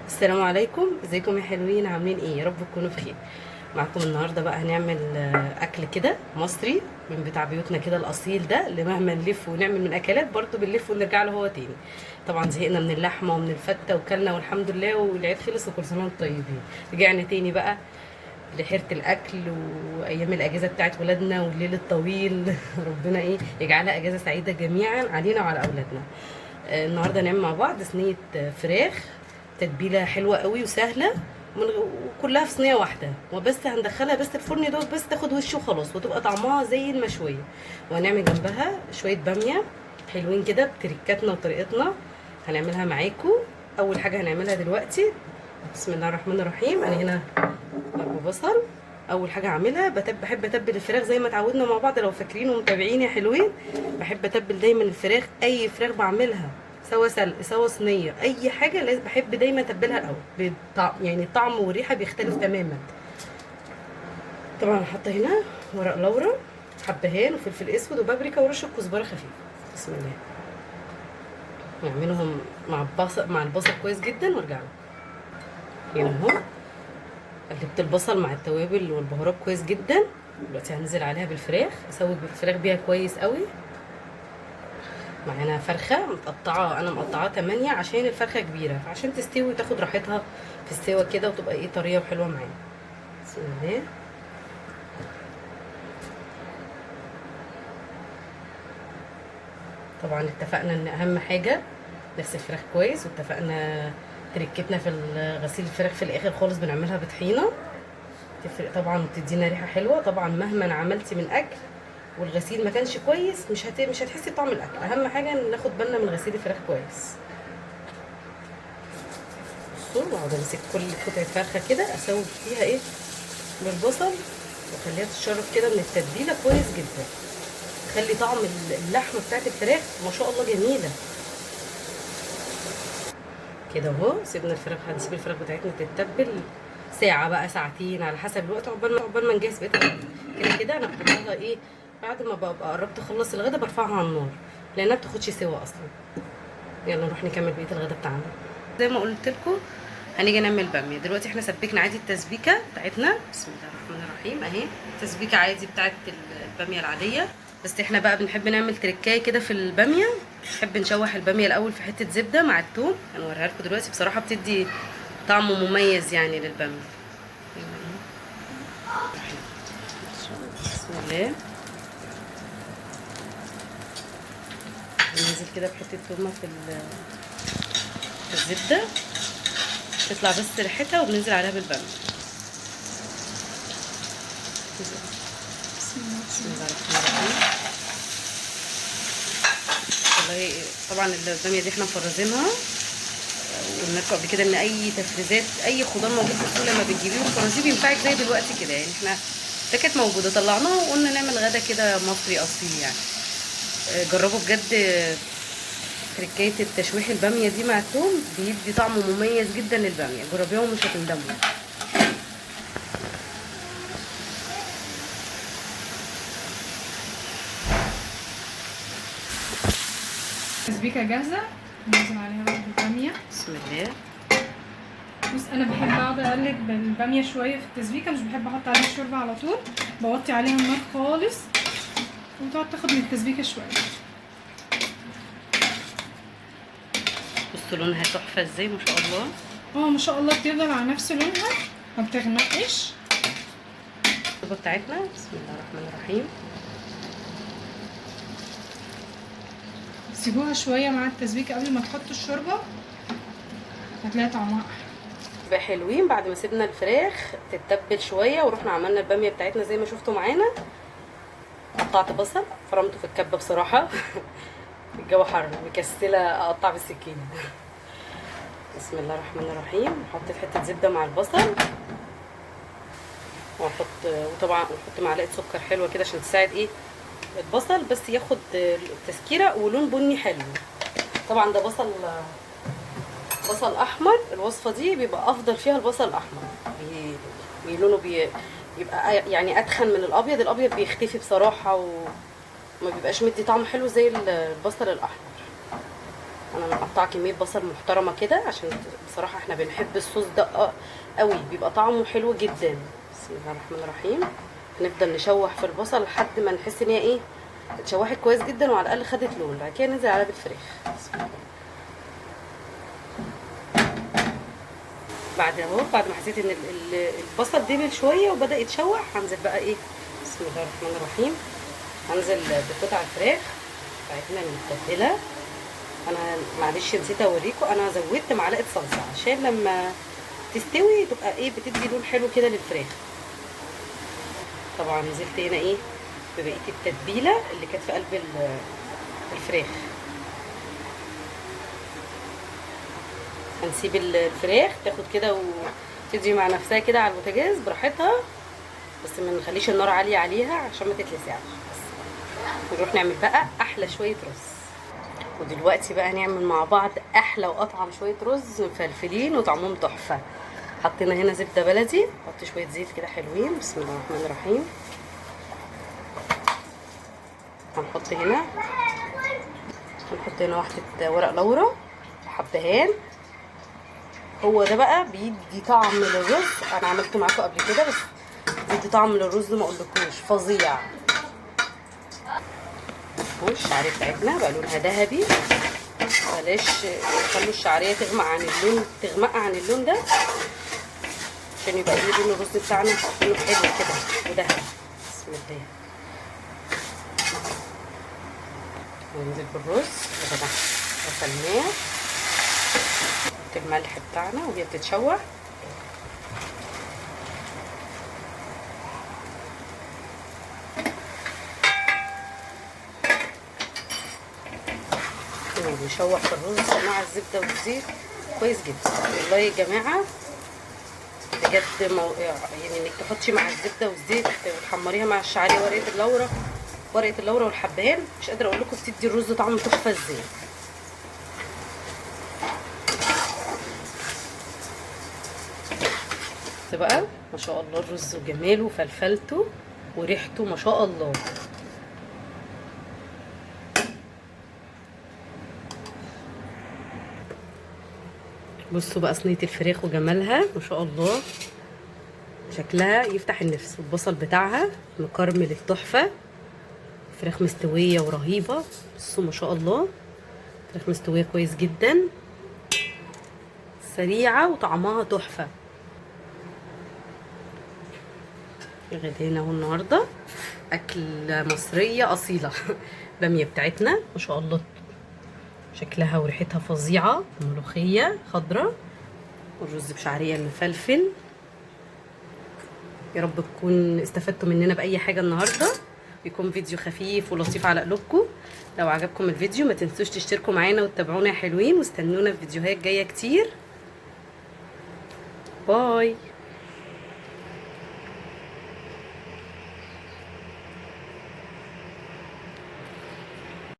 السلام عليكم، ازيكم يا حلوين؟ عاملين ايه؟ يا رب تكونوا بخير. معاكم النهارده بقى هنعمل اكل كده مصري من بتاع بيوتنا كده الاصيل ده، اللي مهما نلف ونعمل من اكلات برضو بنلف ونرجع له هو تاني. طبعا زهقنا من اللحمة ومن الفته وكلنا والحمد لله، والعيد خلص وكل سنة وانتم طيبين. رجعنا تاني بقى لحيره الاكل وايام الاجازة بتاعت ولادنا والليل الطويل. ربنا ايه يجعلها اجازه سعيدة جميعا علينا وعلى اولادنا. النهارده هنعمل مع بعض صينية فراخ تتبيله حلوة قوي وسهلة وكلها في صينية واحدة، وبس هندخلها بس الفرن يا دوب بس تاخد وش وخلاص، وتبقى طعمها زي المشويه. وهنعمل جنبها شوية باميه حلوين كده بتركاتنا وطريقتنا هنعملها معاكم. اول حاجة هنعملها دلوقتي، بسم الله الرحمن الرحيم، انا هنا ضرب بصل. اول حاجة هعملها بحب اتبل الفراخ زي ما اتعودنا مع بعض، لو فاكرين ومتابعين يا حلوين. بحب اتبل دايما الفراخ، اي فراخ بعملها سواء سلق سواء صينية اي حاجة، لازم بحب دايما اتبلها الاول يعني الطعم والريحه بيختلف تماما. طبعا هحط هنا ورق لورا، حبهان وفلفل اسود وبابريكا ورشه كزبره خفيفة. بسم الله، نعملهم مع البصل كويس جدا وارجع لكم. هنا اهو قلبت البصل مع التوابل والبهارات كويس جدا. دلوقتي هنزل عليها بالفراخ، اسوي بالفراخ بيها كويس قوي. معانا فرخة متقطعه، انا مقطعاها 8 عشان الفرخه كبيرة، فعشان تستوي وتاخد راحتها في السوا كده وتبقى ايه طرية وحلوه معانا. بسم الله. طبعا اتفقنا ان اهم حاجة نغسل الفراخ كويس، واتفقنا تركتنا في غسيل الفراخ في الاخر خالص بنعملها بطحينه، تفرق طبعا وبتدينا ريحه حلوة. طبعا مهما عملتي من اكل والغسيل ما كانش كويس مش هتحسي بطعم الاكل. اهم حاجة ان ناخد بالنا من غسيل الفراخ كويس. بصوا، واقعد امسك كل قطعه فرخة كده اسوي فيها ايه بالبصل، واخليها تتشرب كده من التتبيله كويس جدا، تخلي طعم اللحمة بتاعت الفراخ ما شاء الله جميلة كده اهو. سيبنا الفراخ، هنسيب الفراخ بتاعتنا تتبل ساعة بقى ساعتين على حسب الوقت، عقبال ما نجهز بقية الغدا. كده كده انا بحطها ايه بعد ما ببقى قربت اخلص الغدا برفعها على النار، لانها بتاخدش سوا اصلا. يلا نروح نكمل بقية الغدا بتاعنا. زي ما قلت لكم هنيجي نعمل باميه دلوقتي. احنا سبكنا عادي التسبيكه بتاعتنا، بسم الله الرحمن الرحيم، اهي تسبيكه عادي بتاعت الباميه العادية. بس احنا بقى بنحب نعمل تركايه كده في الباميه، بنحب نشوح الباميه الاول في حتة زبدة مع الثوم، هنوريها لكم دلوقتي. بصراحة بتدي طعم مميز يعني للباميه. بسم الله، ننزل كده بحته تومة في الزبدة، تطلع بس ريحتها، وبننزل عليها بالباميه. بسم الله الرحمن الرحيم. والله طبعا الباميه دي احنا مفرزينها، وقلنا لكم قبل كده ان اي تفريزات اي خضار موجود في السوق لما بتجيبيه وتفرزيه بينفعك زي دلوقتي كده. يعني احنا ده كانت موجودة طلعناها وقلنا نعمل غدا كده مصري اصيل يعني. جربوا بجد تركايه التشويح الباميه دي مع الثوم، بيدي طعم مميز جدا للباميه. جربيها ومش هتندموا. التسبيكه جاهزة، ننزل عليها بقى بالباميه. بسم الله. بص انا بحب اقعد اقلب الباميه شوية في التسبيكه، مش بحب احط عليها الشوربة على طول، بوطي عليها النار خالص وتقعد تاخد من التسبيكه شوية. بصوا لونها تحفة ازاي ما شاء الله. ما شاء الله بتفضل على نفس لونها، ما بتغمقش. الشوربة بتاعتنا، بسم الله الرحمن الرحيم. سيبوها شوية مع التسبيكه قبل ما تحطوا الشوربة، هتلاقي طعمها احلى. بقى حلوين. بعد ما سيبنا الفراخ تتبل شوية ورحنا عملنا الباميه بتاعتنا زي ما شفتوا معانا. قطعت بصل، فرمته في الكبه بصراحة. الجو حر مكسله اقطع بالسكينة. بسم الله الرحمن الرحيم. حطيت حتة زبدة مع البصل، وطبعا احط معلقه سكر حلوة كده عشان تساعد ايه البصل بس ياخد تسكيره ولون بني حلو. طبعا ده بصل احمر. الوصفة دي بيبقى افضل فيها البصل الاحمر، لونه بيبقى يعني اتخن من الابيض. الابيض بيختفي بصراحة وما بيبقاش مدي طعم حلو زي البصل الاحمر. انا مقطعه كمية بصل محترمه كده عشان بصراحة احنا بنحب الصوص ده قوي، بيبقى طعمه حلو جدا. بسم الله الرحمن الرحيم. هنفضل نشوح في البصل لحد ما نحس ان هي ايه اتشوحت كويس جدا، وعلى الاقل خدت لون. بعد كده ننزل عليها بالفراخ. بسم الله. بعد اهو، بعد ما حسيت ان البصل دبل شوية وبدا يتشوح، هنزل بقى ايه، بسم الله الرحمن الرحيم، هنزل بقطع الفراخ بتاعتنا المتبله. انا معلش نسيت اوريكم، انا زودت معلقه صلصه عشان لما تستوي تبقى ايه بتدي لون حلو كده للفراخ. طبعا نزلت هنا ايه ببقية التتبيله اللي كانت في قلب الفراخ. هنسيب الفراخ تاخد كده وتدي مع نفسها كده على البوتاجاز براحتها، بس ما نخليش النار عالية عليها عشان ما تتلسعش. بس نروح نعمل بقى احلى شوية رز. ودلوقتي بقى نعمل مع بعض احلى واطعم شوية رز مفلفلين وطعمهم تحفة. حطينا هنا زبدة بلدي، حط شوية زيت كده حلوين. بسم الله الرحمن الرحيم. هنحط هنا واحدة ورق لورا وحبهان. هو ده بقى بيدي طعم للرز، انا عملته معاكم قبل كده، بس بيدي طعم للرز ما اقولكوش فظيع. الشعرية بتاعتنا بقى لونها ذهبي، بلاش خلوا الشعرية تغمق عن اللون، تغمق عن اللون ده عشان يبقى ايه لون الرز بتاعنا لونه حلو كده وذهبي. بسم الله. وننزل بالرز طبعا غسلناه، نحط الملح بتاعنا وهي بتتشوح. نشوح في الرز مع الزبدة والزيت كويس جدا. والله يا جماعة بجد يعني انك تحطي مع الزبدة والزيت وتحمريها مع الشعرية ورقة اللورا والحبهان، مش قادرة اقول لكم بتدي الرز طعم تحفة ازاي. بقى ما شاء الله الرز وجماله وفلفلته وريحته ما شاء الله. بصوا بقى صينية الفراخ وجمالها ما شاء الله، شكلها يفتح النفس، والبصل بتاعها مكرمل التحفة، فراخ مستوية ورهيبه. بصوا ما شاء الله فراخ مستوية كويس جدا، سريعة وطعمها تحفة. غدينا اهو النهارده اكل مصرية اصيلة. باميه بتاعتنا ما شاء الله شكلها وريحتها فظيعة، ملوخية خضراء والرز بشعريه المفلفل. يا رب تكون استفدتوا مننا باي حاجة النهارده، يكون فيديو خفيف ولطيف على قلوبكم. لو عجبكم الفيديو ما تنسوش تشتركوا معانا وتتابعونا يا حلوين، واستنونا في فيديوهات جاية كتير. باي.